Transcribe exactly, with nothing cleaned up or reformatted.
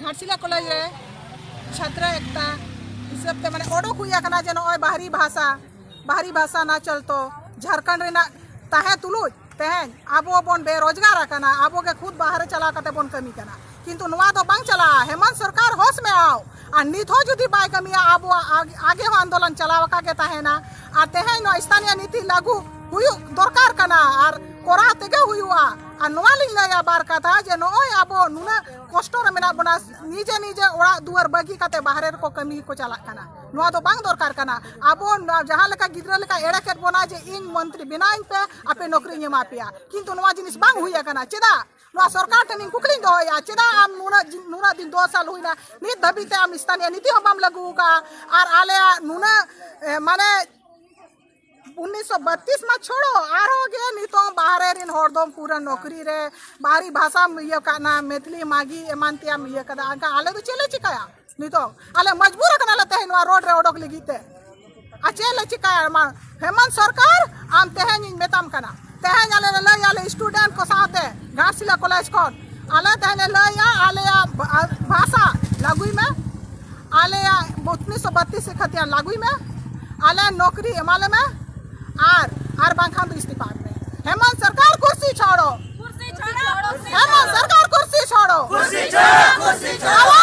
Ghatshila college ᱨᱮ ᱪᱷᱟᱛᱨᱟ ᱮᱠᱛᱟ ᱦᱤᱥᱟᱹᱵ ᱛᱮ ᱢᱟᱱᱮ ᱚᱰᱚᱠ ᱦᱩᱭ ᱟᱠᱟᱱᱟ ᱡᱮ ᱱᱚᱜᱼᱚᱭ ᱵᱟᱦᱨᱤ ᱵᱷᱟᱥᱟ, ᱵᱟᱦᱨᱤ ᱵᱷᱟᱥᱟ ᱱᱟ ᱪᱚᱞᱛᱚ, ᱡᱷᱟᱲᱠᱷᱚᱸᱰ ᱨᱮᱱᱟᱜ ᱛᱟᱦᱮᱸ ᱛᱩᱞᱩᱡ ᱛᱮᱦᱮᱧ ᱟᱵᱚ ᱵᱚᱱ ᱵᱮᱨᱚᱡᱽᱜᱟᱨ ᱟᱠᱟᱱᱟ, ᱟᱵᱚ ᱜᱮ ᱠᱷᱩᱫ ᱵᱟᱦᱨᱮ ᱪᱟᱞᱟᱣ ᱠᱟᱛᱮ ᱵᱚᱱ ᱠᱟᱹᱢᱤ ᱠᱟᱱᱟ᱾ ᱠᱤᱱᱛᱩ ᱱᱚᱣᱟ ᱫᱚ ᱵᱟᱝ ᱪᱟᱞᱟᱜᱼᱟ᱾ ᱦᱮᱢᱚᱱᱛ ᱥᱚᱨᱠᱟᱨ ᱦᱳᱥ ᱢᱮ ᱟᱣ, ᱟᱨ ᱱᱤᱛ ᱦᱚᱸ ᱡᱩᱫᱤ ᱵᱟᱭ ᱠᱟᱹᱢᱤᱭᱟ, ᱟᱵᱚᱣᱟᱜ ᱟᱜ-, ᱟᱜᱮ ᱦᱚᱸ ᱟᱱᱫᱳᱞᱚᱱ ᱪᱟᱞᱟᱣ ᱟᱠᱟ ᱜᱮ ᱛᱟᱦᱮᱱᱟ᱾ ᱟᱨ ᱛᱮᱦᱮᱧ ᱱᱚᱣᱟ ᱥᱛᱷᱟᱱᱤᱭᱚ ᱱᱤᱛᱤ ᱞᱟᱹᱜᱩ ᱦᱩᱭᱩᱜ ᱫᱚᱨᱠᱟᱨ ᱠᱟᱱᱟ ᱟᱨ ᱠᱚᱨᱟᱣ ᱛᱮᱜᱮ ᱦᱩᱭᱩᱜᱼᱟ᱾ ᱟᱨ ᱱᱚᱣᱟ ᱞᱤᱧ ᱞᱟᱹᱭᱟ ᱵᱟᱨ ᱠᱟᱛᱷᱟ ᱡᱮ ᱱᱚᱜᱼᱚᱭ ᱟᱵᱚ ᱱᱩᱱᱟᱹᱜ ᱠᱚᱥᱴᱚ ᱨᱮ ᱢᱮᱱᱟᱜ ᱵᱚᱱᱟ, ᱱᱤᱡᱮ ᱱᱤᱡᱮ ᱚᱲᱟᱜ ᱫᱩᱣᱟᱹᱨ ᱵᱟᱹᱜᱤ ᱠᱟᱛᱮ ᱵᱟᱦᱨᱮ ᱨᱮᱠᱚ ᱠᱟᱹᱢᱤ ᱠᱚ ᱪᱟᱞᱟᱜ ᱠᱟᱱᱟ᱾ ᱱᱚᱣᱟ ᱫᱚ ᱵᱟᱝ ᱫᱚᱨᱠᱟᱨ ᱠᱟᱱᱟ᱾ ᱟᱵᱚ ᱱᱚᱣᱟ ᱡᱟᱦᱟᱸ ᱞᱮᱠᱟ ᱜᱤᱫᱽᱨᱟᱹ ᱞᱮᱠᱟ ᱮᱲᱮ ᱠᱮᱫ ᱵᱚᱱᱟ ᱡᱮ ᱤᱧ ᱢᱚᱱᱛᱨᱤ ᱵᱮᱱᱟᱣᱤᱧ ᱯᱮ, ᱟᱯᱮ ᱱᱚᱠᱨᱤᱧ ᱮᱢᱟ ᱯᱮᱭᱟ, ᱠᱤᱱᱛᱩ ᱱᱚᱣᱟ ᱡᱤᱱᱤᱥ ᱵᱟᱝ ᱦᱩᱭ ᱟᱠᱟᱱᱟ᱾ ᱪᱮᱫᱟᱜ? ᱱᱚᱣᱟ ᱥᱚᱨᱠᱟᱨ ᱴᱷᱮᱱ ᱤᱧ ᱠᱩᱠᱞᱤᱧ ᱫᱚᱦᱚᱭᱟ, ᱪᱮᱫᱟᱜ ᱟᱢ ᱱᱩᱱᱟᱹᱜ ᱡᱤ-, ᱱᱩᱱᱟᱹᱜ ᱫᱤᱱ ᱫᱚᱥ ᱥᱟᱞ ᱦᱩᱭᱱᱟ, ᱱᱤᱛ ᱫᱷᱟᱹᱵᱤᱡ ᱛᱮ ᱟᱢ ᱥᱛᱷᱟᱱᱤᱭᱚ ᱱᱤᱛᱤ ᱦᱚᱸ ᱵᱟᱢ ᱞᱟᱹᱜᱩ ᱟᱠᱟᱫᱼᱟ? ᱟᱨ ᱟᱞᱮᱭᱟᱜ ᱱᱩᱱᱟᱹᱜ, ᱮ, ᱢᱟᱱᱮ ᱩᱱᱤᱥᱥᱚ ᱵᱟᱛᱤᱥ ᱢᱟ ᱪᱷᱳᱲᱚ, ᱟᱨᱦᱚᱸ ᱜᱮ ᱱᱤᱛᱚᱝ ᱵᱟᱦᱨᱮ ᱨᱮᱱ ᱦᱚᱲ ᱫᱚᱢ ᱯᱩᱨᱟᱹ ᱱᱚᱠᱨᱤ ᱨᱮ, ᱵᱟᱦᱨᱤ ᱵᱷᱟᱥᱟᱢ ᱤᱭᱟᱹ ᱠᱟᱜ ᱱᱟ, ᱢᱮᱛᱷᱤᱞᱤ, ᱢᱟᱜᱷᱤ ᱮᱢᱟᱱ ᱛᱮᱭᱟᱢ ᱤᱭᱟᱹ ᱠᱟᱫᱟ᱾ ᱮᱱᱠᱷᱟᱱ ᱟᱞᱮ ᱫᱚ ᱪᱮᱫ ᱞᱮ ᱪᱤᱠᱟᱹᱭᱟ? ᱱᱤᱛᱚᱝ ᱟᱞᱮ ᱢᱚᱡᱽᱵᱩᱨ ᱟᱠᱟᱱᱟᱞᱮ ᱛᱮᱦᱮᱧ ᱱᱚᱣᱟ ᱨᱳᱰ ᱨᱮ ᱚᱰᱚᱠ ᱞᱟᱹᱜᱤᱫ ᱛᱮ᱾ ᱟᱨ ᱪᱮᱫ ᱞᱮ ᱪᱤᱠᱟᱹᱭᱟ? ᱢᱟ ᱦᱮᱢᱚᱱᱛ ᱥᱚᱨᱠᱟᱨ, ᱟᱢ ᱛᱮᱦᱮᱧ ᱤᱧ ᱢᱮᱛᱟᱢ ᱠᱟᱱᱟ, ᱛᱮᱦᱮᱧ ᱟᱞᱮ ᱞᱮ ᱞᱟᱹᱭᱟ, ᱟᱞᱮ ᱥᱴᱩᱰᱮᱱᱴ ᱠᱚ ᱥᱟᱶᱛᱮ ᱜᱷᱟᱴᱥᱤᱞᱟ ᱠᱚᱞᱮᱡᱽ ᱠᱷᱚᱱ ᱟᱞᱮ ᱛᱮᱦᱮᱧ ᱞᱮ ᱞᱟᱹᱭᱟ, ᱟᱞᱮᱭᱟᱜ ᱵᱷᱟ-, ᱵᱷᱟᱥᱟ ᱞᱟᱹᱜᱩᱭ ᱢᱮ, ᱟᱞᱮᱭᱟᱜ ᱩᱱᱤᱥᱥᱚ ᱵᱟᱛᱤᱥ ᱠᱷᱟᱹᱛᱤᱨ ᱞᱟᱹᱜᱩᱭ ᱢᱮ, ᱟᱞᱮ ᱱᱚᱠᱨᱤ ᱮᱢᱟ ᱞᱮ ᱢᱮ, ᱟᱨ, ᱟᱨ ᱵᱟᱝᱠᱷᱟᱱ ᱫᱚ ᱤᱥᱛᱤᱯᱷᱟ ᱮᱢ ᱢᱮ᱾ ᱦᱮᱢᱚᱱᱛ ᱥᱚᱨᱠᱟᱨ ᱠᱩᱨᱥᱤ ᱪᱷᱟᱲᱚ, ᱦᱮᱢᱚᱱᱛ ᱥᱚᱨᱠᱟᱨ ᱠᱩᱨᱥᱤ ᱪᱷᱟᱲᱚ, ᱠᱩᱨᱥᱤ ᱪᱷᱟᱲᱚ, ᱠᱩᱨᱥᱤ ᱪᱷᱟᱲᱚ᱾ ᱟᱵᱚ